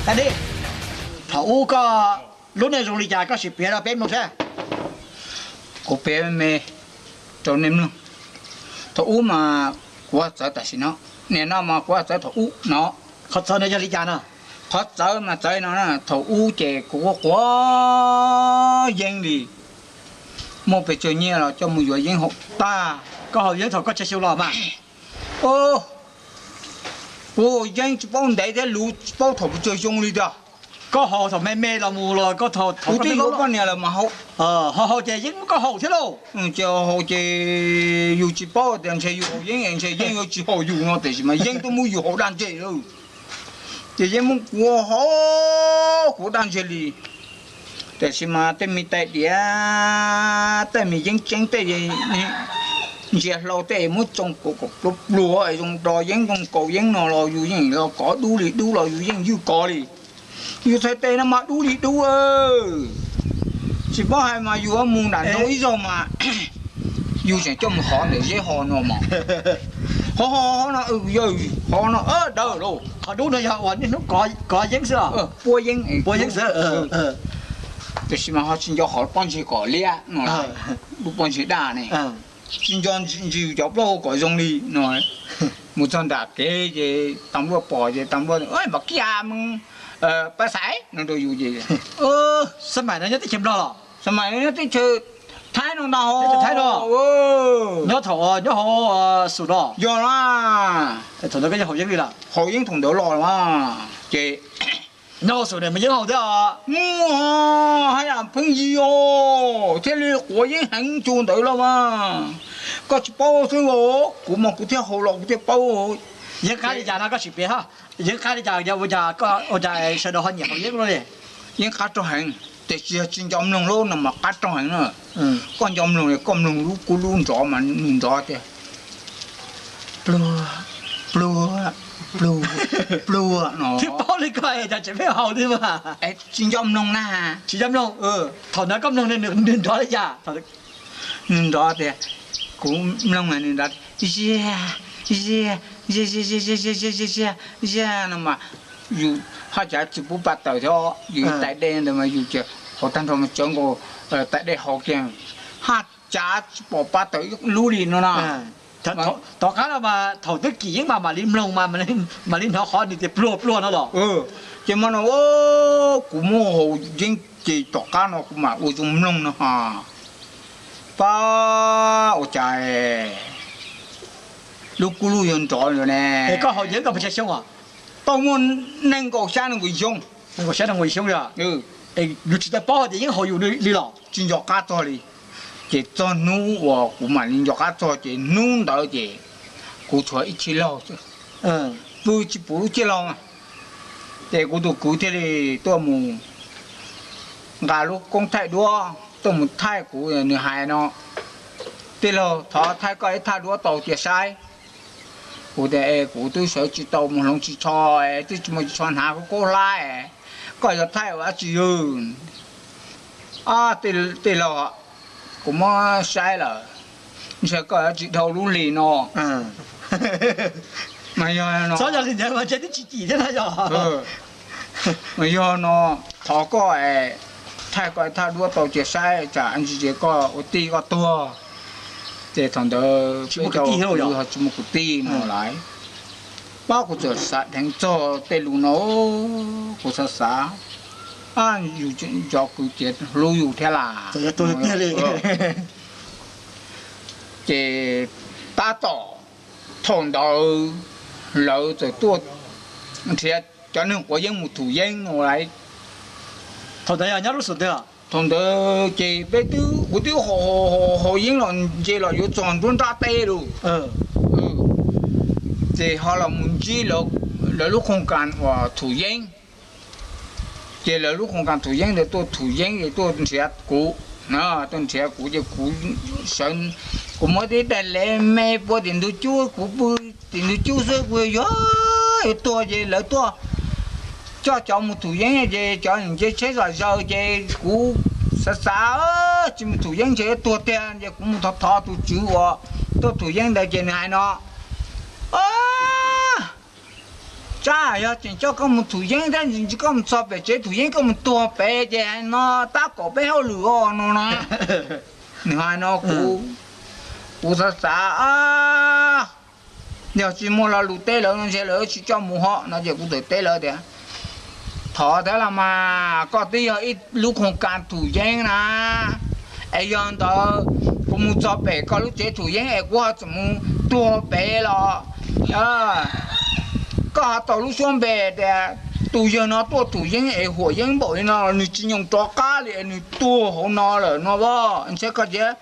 Thaum ub koj lub neej zoo li cas koj sim piav rau peb mloog seb. Kuv piav me rau nej mloog. Thaum ub mas kuv txawv tam sim no, nim no mas kuv txawv thaum ub no. Qhov txawv no yog li cas no? Qhov txawv mas txawv no, thaum ub ces kuv quav yeeb li, muaj pes tsawg nyiaj los coj mus yuav yeeb haus tag. Koj haus yeeb thaum koj tsawg xyoo los mas? Kuv yeeb tsis paub ntev thiab luv tsis paub thaum pes tsawg xyoo li tiag. Koj haus thaum me me los mus los koj haus? Kuv twb yuav poj niam lawm mas haus. Haus haus ces yeeb muab koj haus thiab lauj? Ces haus ces yus tsis paub tias ntshe yus haus yeeb ntshe yeeb yuav tsis haus yus no tiam sis mas yeeb twb muab yus haus daj ntseg lawm. Ces yeeb muab kuv haus kuv daj ntseg li. Tiam sis mas tej me tais diav, tej me yeeb tseeb tej ntsia hlau tej muab tsoo kom pluag pluag zoo do yeeb zoo kaus yeeb no los yus yeej los kov dub li dub los yus yeej ywj kov li. Yus txhais tes no mas dub li dub. Tsis paub hais mas yus mus nram nroog ib zaug mas yus tseem coj mus hov ntawm zeb ho no mas. Hov hov no, yog hov no dawb lauj. Qhov dub no yog uas niaj hnub kov yeeb xwb los? Puab yeeb, puab yeeb xwb. Tiam sis mas ho tsis nco hov pob ntseg kom liab no, lub pob ntseg daj ne. Tsis nco ntsis cov plaub hau kom zoo li no. Mus txog nram kev ces tas npluaj pom ces tas npluaj, Npam Kiaj, Paj Xaiv, no rau yus ces, Xab Maim no nyob teb chaws Nplog los? Xab Maim no nyob teb chaws Thaib no ntag. Teb chaws Thaib no. Nyob thaum nyob hauv Xum no? Yog na. Thaum ntawd koj yeej haus yeeb li lawm? Haus yeeb thaum ntawd los mas ces nyob hauv Xum ne mas yeeb haus thiab os. Muaj, haj yam pheej yig os, thiaj li quav yeeb heev txug ntawd los mas. Koj tsis paub xwb os, kuv mas kuv thiaj haus los kuv thiaj paub. Yeeb qab li cas no koj sim piav, yeeb qab li cas, ua cas, ua cas sawv daws ho nyiam haus yeeb luaj li? Yeeb qab rog heev, tiam sis yog tsis nco mloog lub no mas qab rog heev na. Koj nco mloog, koj mloog lub kub lub nrov mas nws nrov tiag, pluag, pluag, pluag, pluag no. Twb paub li koj es cas tseem pheej haus li mas. Tsis nco mloog na. Tsis nco mloog. Thaum ntawd koj mloog nws nrov li cas? Nws nrov tias, kuv mloog nws nrov, ziag, ziag, ziag, ziag, ziag, ziag, ziag no mas, yus haj cav tsis pub pa tawm thiab, yus tais dej ntawd mas yus ces haus tag nrho mas tsawv nkaus tais dej haus kiag, haj cav tsis pom pa tawm ib lub li no na. Tom qab no mas thaum twb kim yeeb mas mam li mloog mas mam li hnov qhov nws tias pluag pluag no los. Ces mas no, kuv muab haus yeeb ces tom qab no kuv mam ua zoo mloog no ha. Pab ua cas lub kub lub yuav nrov lawm ne. Es koj haus yeeb tau pes tsawg xyoo os? Tau muaj nees nkaum xya nees nkaum xyoo. Nees nkaum xya nees nkaum xyoo li. Es yus tsis tau paub hais tias yeeb haus yus li los? Tsis nco qab txog li. Ces txog hnub uas kuv mam li nco qab txog ces hnub ntawd ces kuv tshuav ib txhij laug xwb, pw tsis pum lub txhij laug. Ces kuv tus kwv thiaj li tuaj mus nqa lub koob thaij duab tuaj mus thaij kuv, nws hais no, tij laug, thov thaij koj ib thaj duab tau cia saib. Kuv tias, es kuv twb sawv tsis tau mus hloov ris tsho, twb tsis muaj ris tsho hnav, kuv kub hlab, koj yuav thaij ua dab tsi? Tij laug, kuv muab saib lawm, ntshe koj yuav tsis dhau lub hlis no. Mas yog no, mas yog no, thov koj thaij koj thaj duab tau cia saib, tsam ntsis ces koj ua tij koj tuag. Ces thaum ntawd peb cov kwv ho tsis muaj kwv tij no lawm. Pab kuv txawm xav dheev txog tej lus no, kuv xav xav, yus cov kwv ces hlub yus thiab las. Ces tab tom thaum ntawd lawv txawm tuaj nrhiav cov neeg quav yeeb mus thum yeeb no lawm. Thaum ntawd yog nyob lub xum twg? Thaum ntawd ces peb twb, kuv twb haus yeeb los nce los yuav txog nruab nrab teb lawm. Ces ho los mus ntsib lawv lub khoos kas uas thum yeeb. Ces lawv lub khoos kas thum yeeb ntawd tuaj thum yeeb es tuaj nrhiav kuv, tuaj nrhiav kuv ces kuv sawv, kuv muab tib daim lev me pua tim ntug cub, kuv pw tim ntug cub xwb kuv yuav, yuav tuag ces lawv tuaj coj cov mus thum yeeb ces cov nce tsheb zom zaws ces kuv xav xav tsis mus thum yeeb ntshe yuav tuag tiag ces kuv mus thov thov tus tswv uas tuaj thum yeeb ntawd ces nws hais no, Tsab yog tseem coj koj mus thum yeeb thiab, koj mus txog pem tsev thum yeeb koj mus tuag pem ces no tab kaum peb hauj lwm os no na. Nws hais no kuv, kuv xav xav, yog tsis muaj lo lus teb lawv no ntshe lawv tsis coj mus hos no ces kuv txawm teb lawv tias, thov thiab los mas koj twb yog ib lub khoos kas thum yeeb na, es yog ntawd kuv mus txog pem koj lub tsev thum yeeb es kuv ho txawm mus tuag pem los koj ho tau lub suab npe tias tus yawg no tuaj thum yeeb es huam yeeb npaum li no nws tsis nyoos rov qab li es nws tuag hauv no lawm no as, ntshe koj thiaj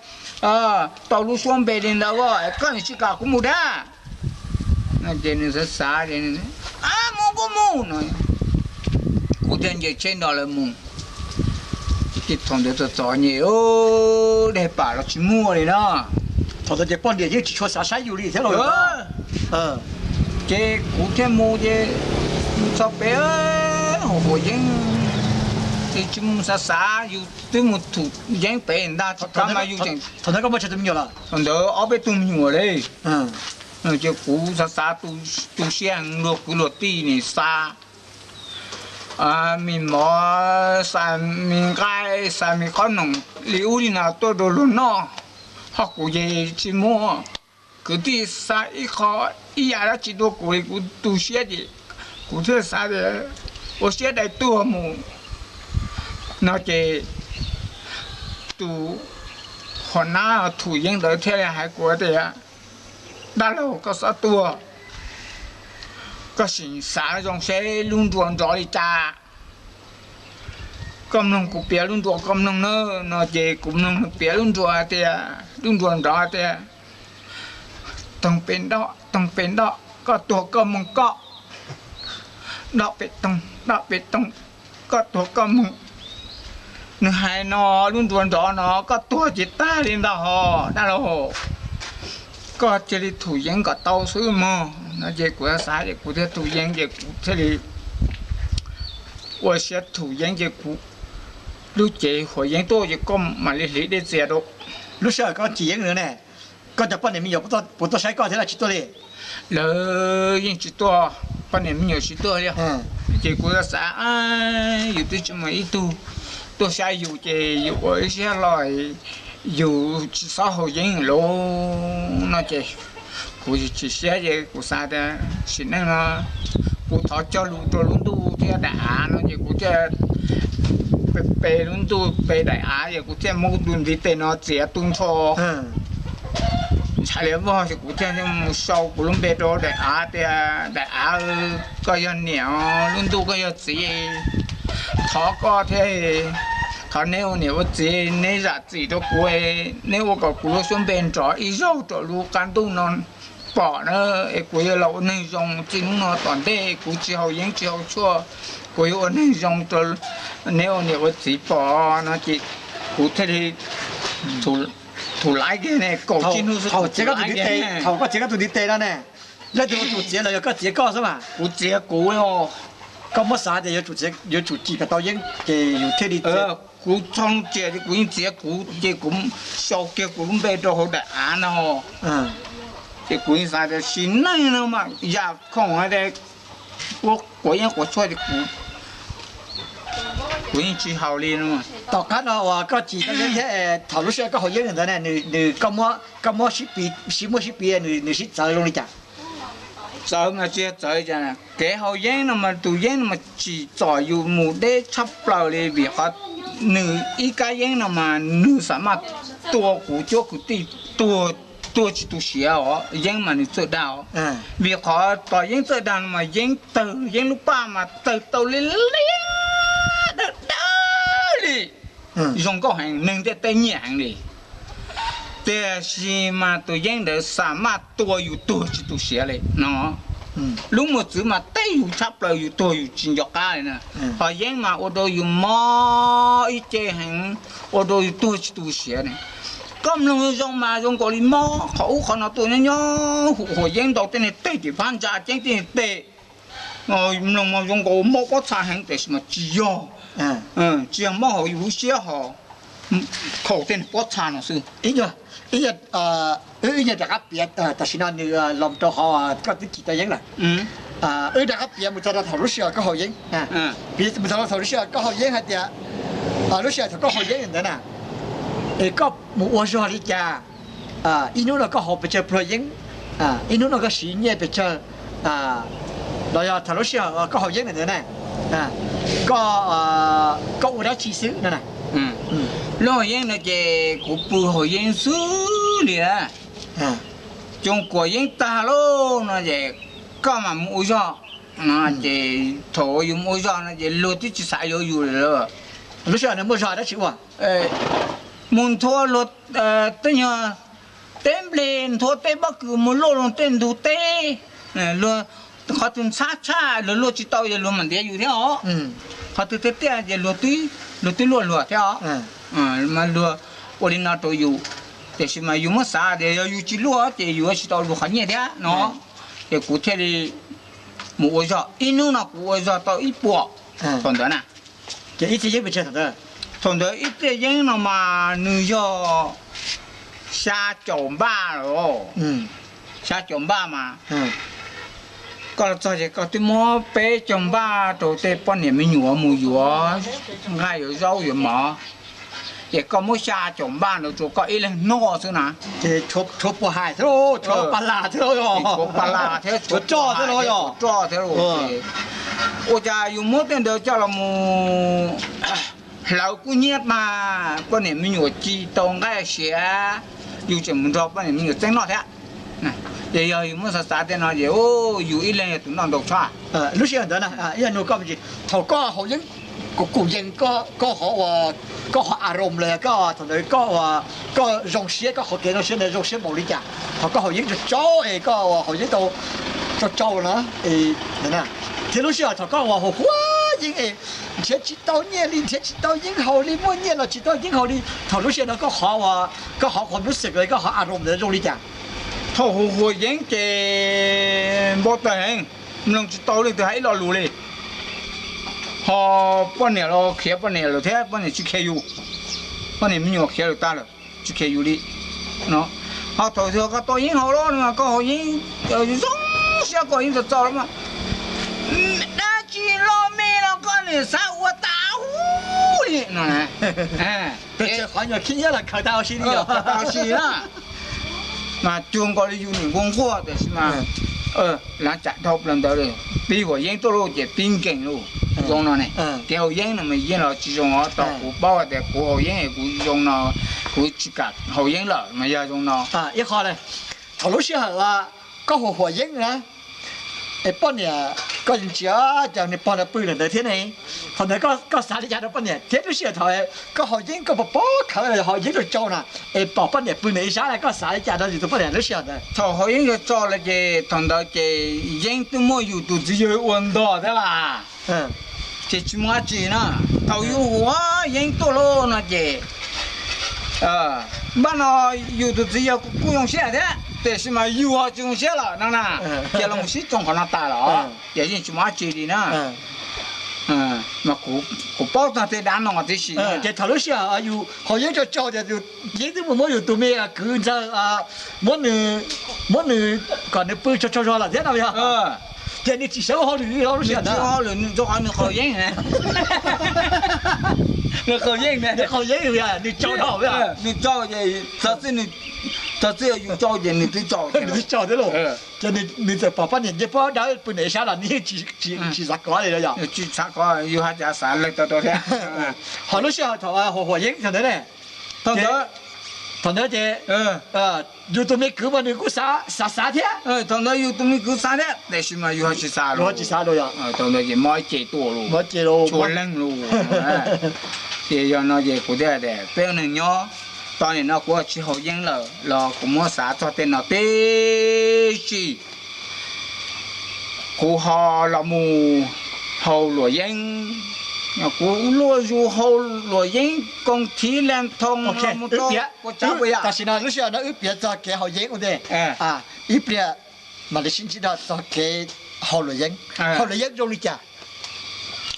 tau lub suab npe li ntawd as, koj tsis kam kuv mus dab. Ces nws xav xav, mus kuj mus no, kuv thiaj nce tsheb nrog lawv mus. Ces thaum ntawd txom txom nyem, dej pam los tsis muaj li na. Thaum ntawd ces poj niam yeej tsis tshua xav saib yus li thiab los. Ces kuv thiaj mus ces mus txog pem huam yeeb, ces tsis mus xav xav, yus twb mus thum yeeb pem ntag tsis kam mas yus tseem. Thaum ntawd koj muaj tsawg tus me nyuam lawm? Thaum ntawd ob peb tug me nyuam li. Ces kuv xav xav tu siab heev, luag kwv luag tij nim xa me mov, xa me nqaij, xa me qhob noom li ub li no tuaj rau luag noj, ho kuv ces tsis muaj kwv tij xa ib qho ib yam dab tsi rau kuv li, kuv tu siab ces kuv thiaj xav tias ua siab dai tuag mus no ces tus hom nab thum yeeb ntawd thiaj li hais kuv tias, dab laug, koj txhob tuag, koj sim xav zoo seb lub nruas nrov li cas. Koj mloog kuv piav lub nruas koj mloog nawb no ces kuv mloog nws piav lub nruas tias, lub nruas nrov tias, toog pem nroj, toog pem nroj, koj tuag koj moog koj, doj pem toog, doj pem toog, koj tuag koj moog. Nws hais no, lub nruas nrov no koj tuag ces tag li ntag hos dab laug, koj cia li thum yeeb kom tau xwb mog no ces kuv xav ces kuv thiaj thum yeeb ces kuv thiaj li ua siab thum yeeb ces kuv lub cev huam yeeb tuaj ces koj mam li hliv dej txias rau. Lub sij hawm koj thum yeeb ntawd ne, koj cov poj niam me nyuam puas tuaj saib koj thiab los tsis tuaj li? Lawv yeej tsis tuaj, poj niam me nyuam tsis tuaj li. Ces kuv xav xav, yus twb tsis muaj ib tug tuaj saib yus ces yus ua ib siab los yus tsis txhob haus yeeb lauj no ces kuv chim siab ces kuv xav tias sim neej no kuv thov cog lus rau lub ntuj thiab daim av no ces kuv thiaj pe lub ntuj pe daim av ces kuv thiaj muab kuv tus ntiv tes no txiav tu nrho ntshai li vog ces kuv thiaj mus sau kuv lub npe rau daim av tias, daim av, koj yog niam, lub ntuj koj yog txiv, thov koj thiab, thov neb ua niam ua txiv neb zam txim rau kuv, neb ua kom kuv lub suab npe nrov ib zaug rau lub qab ntuj no pom na, es kuv yuav los ua neeg zoo txij hnub no tom ntej, kuv tsis haus yeeb tsis haus tshuaj, kuv yuav ua neeg zoo rau neb ua niam ua txiv pom no ces kuv thiaj li thum laib kiag ne, kaum tsib hnub xwb. Thaum koj txiav koj tus ntiv tes no ne, leej twg ua tus txiav los yog koj txiav koj xwb mas? Kuv txiav kuv. Koj muab xav tias yuav tsum tsim kom tau yeeb ces yus thiaj li txiav. Kuv txhob txiav, kuv yeej txiav kuv ces kuv sau kiag kuv lub npe rau hauv daim av no. Ces kuv yeej xav tias sim neej no mas yam khoom hais tias quav yeeb quav tshuaj ces kuv yeej tsis haus li no. Tom qab no uas koj tsim tau yeeb thiab thaum lub sij hawm koj haus yeeb ntawd ne, nws, koj muab sib, sib muab sib piv, nws sib txawv zoo li cas? Txawv mas tsis yog txawv li cas, kev haus yeeb no mas tus yeeb no mas tsim txom yus mus deb tshaj plaws li vim qhov nws ib kab yeeb no mas nws xam maj tua kuv cuab kwv tij tuag, tuag tsis tu siav os, yeeb mas nws txawj dag os. Vim qhov tos yeeb txawj dag no mas yeeb tawg, yeeb lub paj mas tawg tau li liab dawb dawb li, zoo nkauj heev, neeg ntiaj teb nyiam heev li. Tiam sis mas tus yeeb ntawd xam maj tua yus tuag tsis tu siav li no. Lub mos txwv mas teb yus tshaj plaws, yus tuag yus tsis nco qab li na. Ho yeeb mas ua rau yus mob ib ce heev, ua rau yus tuag tsis tu siav li. Koj mloog zoo mas zoo nkaus li mob qhov ub qhov no tuaj nyob nyob hu ua yeeb ntau tej niag teg tim phab ntsa ceeb tej niag teg. Mloog mas zoo nkaus mob pob txha heev tiam sis mas tsis yog, tsis yog mob hauv yus lub siab ho khaus tej niag pob txha no xwb. Ib nyuag, ib nyuag rov qab piav tam sim no nws los rau qhov koj twb tsim tau yeeb lawm. Wb rov qab piav mus txog rau thaum lub sij hawm koj haus yeeb, piav mus txog rau thaum lub sij hawm koj haus yeeb hais tias, lub sij hawm thaum koj haus yeeb ntawd na, es koj mus ua zog li cas, ib hnub no koj haus pes tsawg pluag yeeb, ib hnub no koj siv nyiaj pes tsawg, los yog thaum lub sij hawm koj haus yeeb ntawd na, koj, koj ua dab tsi xwb no na. Lub haus yeeb no ces kuv pw haus yeeb xwb li. Coo kuam yeeb tag lauj no ces koj mam mus ua zog no, ces thaum yus mus ua zog no ces luag twb tsis xav yuav yus lawm. Lub sij hawm nws muaj zog dab tsi ua? Mus nthua luag, tej nyuag teb nplej, nthua tej pob kws, mus luaj luag tej ntug teb, luag qhov twg ntxhab tshaj luag luaj tsis tau ces luag mam ntiav yus thiab os. Qhov twg tiaj tiaj ces luag twb, luag twb luaj luag thiab os. Mas luag ua li no rau yus, tiam sis mas yus muab xav tias yog yus tsis luaj ces yus yuav tsis tau luag qhov nyiaj thiab no. Ces kuv thiaj li mus ua zog, ib hnub no kuv ua zog tau ib puas thaum ntawd na. Ces ib txij yeeb pes tsawg thaum ntawd? Thaum ntawd ib txij yeeb no mas nws yog xya caum npaj lawm. Xya caum npaj mas koj los txog ces koj twb muab peb caug npaj rau tej poj niam me nyuam mus yuav nqaij yuav zaub yuav mov, ces koj muab xya caum npaj ntawd rau koj ib leeg noj xwb na. Ces tshuav puas hais thiab, tshuav pas las thiab, tshuav pas las thiab, tshuav roj thiab los yog roj thiab los. Ua cas yus muab tej ntawd coj los mus hlawv kub hnyiab mas poj niam me nyuam ci tau nqaij siav, yus tseem mus nrog poj niam me nyuam txeeb noj thiab. Ces yog yus muab xav xav tej no ces yus ib leeg yog tus noj ntau tshaj. Lub sij hawm ntawd na, ib yam nug koj me ntsis, thaum koj haus yeeb, kuv kuj yees koj, koj ho ua, koj ho a roos los yog koj thaum ntawd koj ua, koj zoo siab, koj qhov kev zoo siab ntawd zoo siab npaum li cas thaum koj haus yeeb tsau tsau es koj ua haus yeeb tau tsau tsau na? Thiab lub sij hawm thaum koj ua haus huab yeeb es nrhiav tsis tau nyiaj li, nrhiav tsis tau yeeb haus li, muaj nyiaj los tsis tau yeeb haus li, thaum lub sij hawm no koj qhov ua, koj qhov qhov mlub xwm koj qhov a roos ntawd zoo li cas? Thaum haus huab yeeb ces npau taws heev, mloog tsis tau leej twg hais ib lo lus li. Ho poj niam los khiav poj niam lawm thiab poj niam tsis khiav yus, poj niam me nyuam khiav lawm tag lawm, tsis khiav yus li no. Ho thaum twg koj tau yeeb haus lawm no koj haus yeeb zoo siab, koj yeeb txaus txaus lawm mas dab tsi los me los koj niam xav ua tas huv li no. Pes tsawg qhov nyuag khib nyiab los khaws tag huv si li, khaws tag huv si na. Mas cuag nkaus li yus niam nquag nquag tiam sis mas lav tsam dhau plaws ntawd li. Pib huab yeeb tuaj lauj ces pib nkees lauj, zoo no ne. Kev haus yeeb no mas yeej los tsis zoo os, tau kuv paub hais tias kuv haus yeeb es kuv zoo no, kuv tsis kam haus yeeb lawm mas yog zoo no. Ib qho, thaum lub sij hawm koj haus huab yeeb na, es poj niam koj ntsia cas nws pog ntawd pw ntawm ntawd thiab ne, thaum ntawd koj xav li cas rau poj niam thiab lub sij hawm thaum koj haus yeeb koj pom pom khawv los haus yeeb tsau tsau na, es pom poj niam pw ntawm ib sab na koj xav li cas rau yus tus poj niam lub sij hawm ntawd? Thaum haus yeeb tsau tsau lawm ces thaum ntawd ces yeeb twb muaj yus tus txiv yawg ua ntog thiab las, ces tsis muaj dab tsi na. Thaum yus haus yeeb tuaj lauj no ces npaj no yus tus txiv yawg kuj zoo siab thiab tiam sis mas yus ho tsis zoo siab lawm no na. Ces los sib tsoo qhov no tas lawm ces yeej tsis muaj dab tsi li na. Mas kuv paub txog tej dab no tib si. Ces thaum lub sij hawm yus haus yeeb tsau tsau tias yeeb twb mus muab yus tus me kwv ntxawg, muab nws, muab nws kom nws pw tsau tsau zog lawm thiab no yog? Ces nws tsis sawv ua hauj lwm li lub sij hawm ntawd. Nws tsis ua hauj lwm, nws rau qhov nws haus yeeb. Nws haus yeeb, nws tsau dhau, nws tsau ces txog txij, txog txij yus tsau ces nws twb tsau, nws twb tsau thiab lauj. Ces nws txawm pom poj niam ncej puab dawb pw ntawm ib sab los nws yeej tsis xav kov li los yog? Tsis xav kov, yus haj tseem xav lees tau rau thiab. Ho lub sij hawm thaum haus huab yeeb thaum ntawd ne, thaum ntawd, thaum ntawd ces yus tus me kwv mas nws kuj xav xav thiab. Thaum ntawd yus tus me kwv xav thiab tiam sis mas yus ho tsis xav, tsis xav li. Thaum ntawd ces mob ib ce tuaj lauj, tshua leeg lauj. Ces yog no ces kuv thiaj tias peb ua neeg nyob, tau nim no kuv tsis haus yeeb lawm los kuv muab xav txog tej no tib si. Kuv ho los mus haus luam yeeb, kuv luaj zus haus luam yeeb koos thiv lees thoo mus rau puas tsav puas yam. Tam sim no lub sij hawm no wb piav txog kev haus yeeb ua ntej, ib pliag mam li sib ntsib dua txog kev haus luam yeeb. Haus luam yeeb zoo li cas?